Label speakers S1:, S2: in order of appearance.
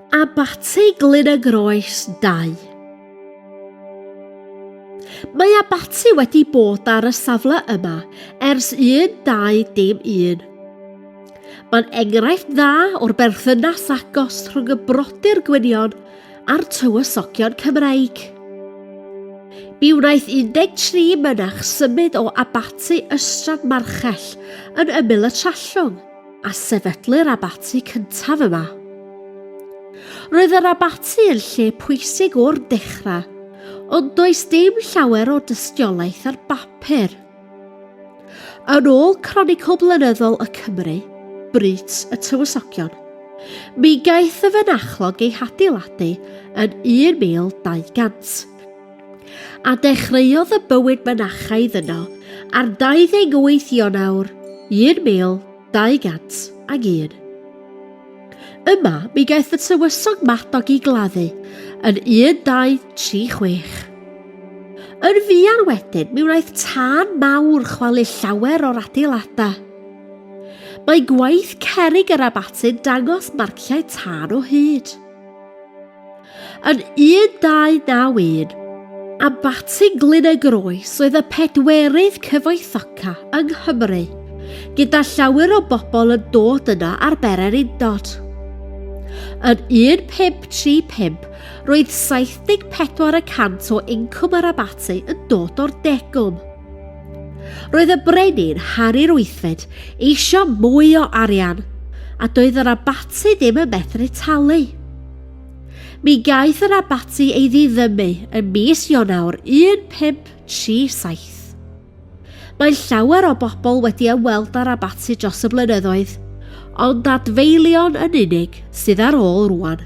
S1: Abaty Glyn y Groes 2. Mae abaty wedi bod ar y safle yma ers 1201. Mae'n enghraifft dda o'r berthynas agos rhwng y brodyr gwynion a'r tywysogion Cymreig. Mi wnaeth 13 mynach symud o abaty Ystrad Marchell yn ymyl y Trallwng a sefydlu'r abaty cyntaf yma. Roedd yr abaty yn lle pwysig o'r dechrau, ond does dim llawer o dystiolaeth ar bapur. Yn ôl Cronicl Blynyddol y Cymry, Brut y Tywysogion, mi gaeth y fynachlog ei hadeiladu yn 1200, a dechreuodd y bywyd mynachaidd yno ar 28 Ionawr 1201. Yma, mi gaeth y tywysog Madog i gladdu yn 1236. Yn fuan wedyn, mi wnaeth tân mawr chwalu llawer o'r adeiladau. Mae gwaith cerrig yr abaty'n dangos marciau tân o hyd. Yn 1291, Abaty Glyn y Groes oedd y pedwerydd cyfoethoca yng Nghymru, gyda llawer o bobl yn dod yno ar bererindod. Yn 1535, roedd 74 y cant o incwm yr abaty yn dod o'r degwm. Roedd y brenin Harri'r Wythfed eisiau mwy o arian, a doedd yr abaty ddim yn medru talu. Mi gaeth yr abaty ei ddiddymu ym mis Ionawr 1537. Mae llawer o bobl wedi ymweld â'r abaty dros y blynyddoedd, ond adfeilion yn unig sydd ar ôl rwan.